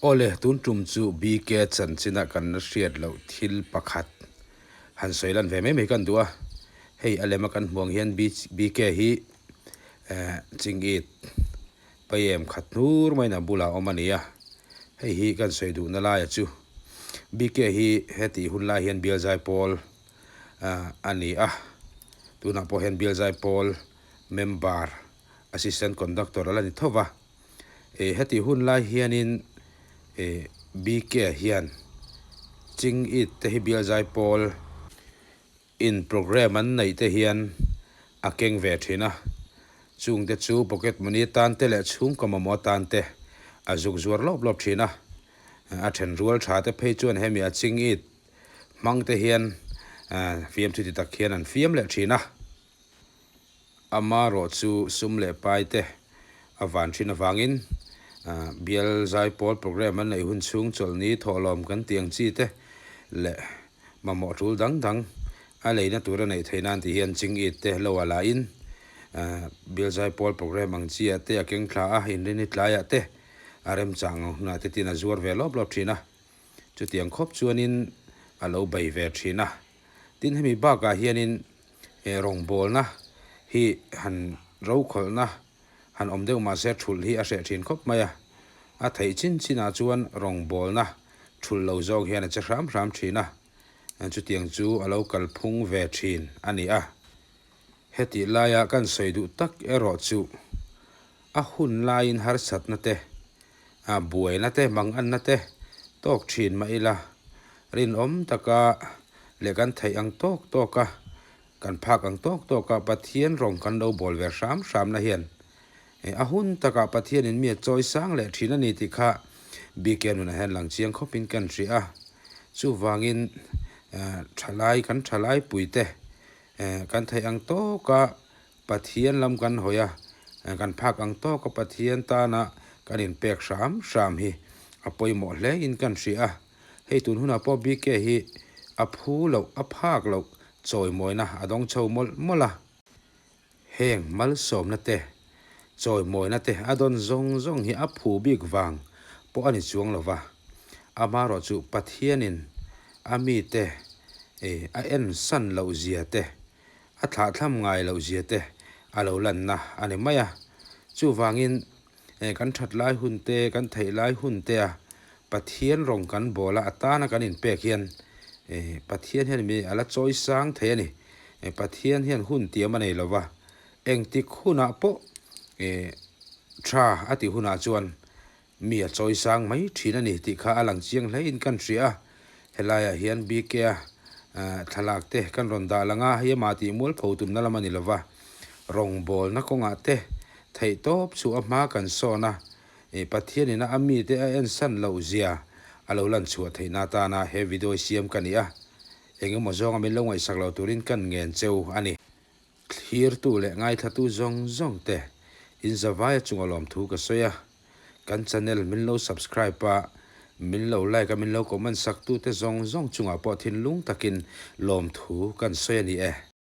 Awle, tun tum chu BK chanchina kan la hriat loh thil pakhat han sawi lan ve mai mai kan duh a. Hei a lema kan hmuh ang hian BK hi chingit Payem khat hnur maiin a bulah a awm a ni a. Hei hi kan sawi duhna laia chu BK hi hetih hun lai hian bial zaipawl a ni a. Tunah pawh hian bial zaipawl member assistant conductor a la ni tho va. Ih heti hun lai hianin ih BK hian Ching it te hi bial zaipawl in programme an neih te hian a keng ve thin a. Chung te chu pocket money atan te leh chhungkaw mamawh atan te a zuk zuar lawp lawp thin a. A then rual tha te phei chuan hemi a Ching it hmang te hian fiamthu ti tak hian an fiam leh thin a. Amarawh chu sum leh pai te a van thin avangin bial zaipawl programme an neih hun chhung chawlhni thawhlawm kan tih ang chi te leh mamawh tul dang dang a leina tur a neih theih nan tih hian ching it te lo a la in bial zaipawl programme ang chi ah te a keng thla a, inrini tlaiah te a remchang ang hunah te tin a zuar ve lawp lawp thin a, chutiang khawp chuanin a lo bei ve thin a. Tin hemi bakah hianin eh rawngbawlna hi han rokhawlhna han awm deuh mahse thulh hi a hreh thin khawp mai a, a theih chin chinah chuan rawngbawlna thulh lo zawk hian a che hram hram thin a, chutiang chu a lo kalphung ve thin a ni a. Hetih laia kan sawi duh tak erawh chu a hun laiin harsatna te, buaina te, manganna te tawk thin mah ila, rinawm taka leh kan theih ang tawk tawka, kan phak ang tawk tawka Pathian rawng kan lo bawl ve hram hramna hian a hun takah Pathianin mi a chawi sang leh thin a ni tih kha BK nunah hian lang chiang khawpin kan hria a. Chuvangin thalai kan thalai puite Kan theih ang tawka Pathian lam kan hawi a, kan phak ang tawka Pathian tana kan inpek hram hram hi a pawimawh hle in kan hria a. Hei tun hunah pawh BK hi a phu loh, a phak loh chawimawina a dawng chho mawlh mawlh a. Heng malsawmna te, chawimawina te a dawn zawng zawng hi a phu bik vang pawh a ni chuang lo va. Amaherawh chu Pathianin a mite a en san loh zia te, a thlahthlam ngai loh zia te a lo lanna a ni mai a. Chuvangin kan that lai hun te, kan theih lai hun te a Pathian rawng kan bawl a, a tana kan inpek hian Pathian hian mi a la chawi sang thei a ni. Pathian hian hun tiam a nei lo va, engtik hunah pawh tha a tih hunah chuan Mi a chawi sang mai thin a ni tih kha a lang chiang hlein kan hria a, helaiah hian BK-a thlalak te kan rawn dah lang a, hei amah tih mualpho tumna lam a ni lova, rawngbawlna kawngah te theihtawp chu a hma kan sawn a, Pathianin a mite a ensan loh zia a lo lan chhuah theihna atana he video hi siam ka ni a, engemaw zawnga min lo ngaihsak lo turin kan ngen cheu a ni. Thlirtu leh ngaithlatu zawng zawng te in zavaia chunga lawmthu ka sawi a, kan channel min lo subscribe a, min lo like a, min lo comment sak tu te zawng zawng chungah pawh thinlung takin lawmthu kan sawi a ni e.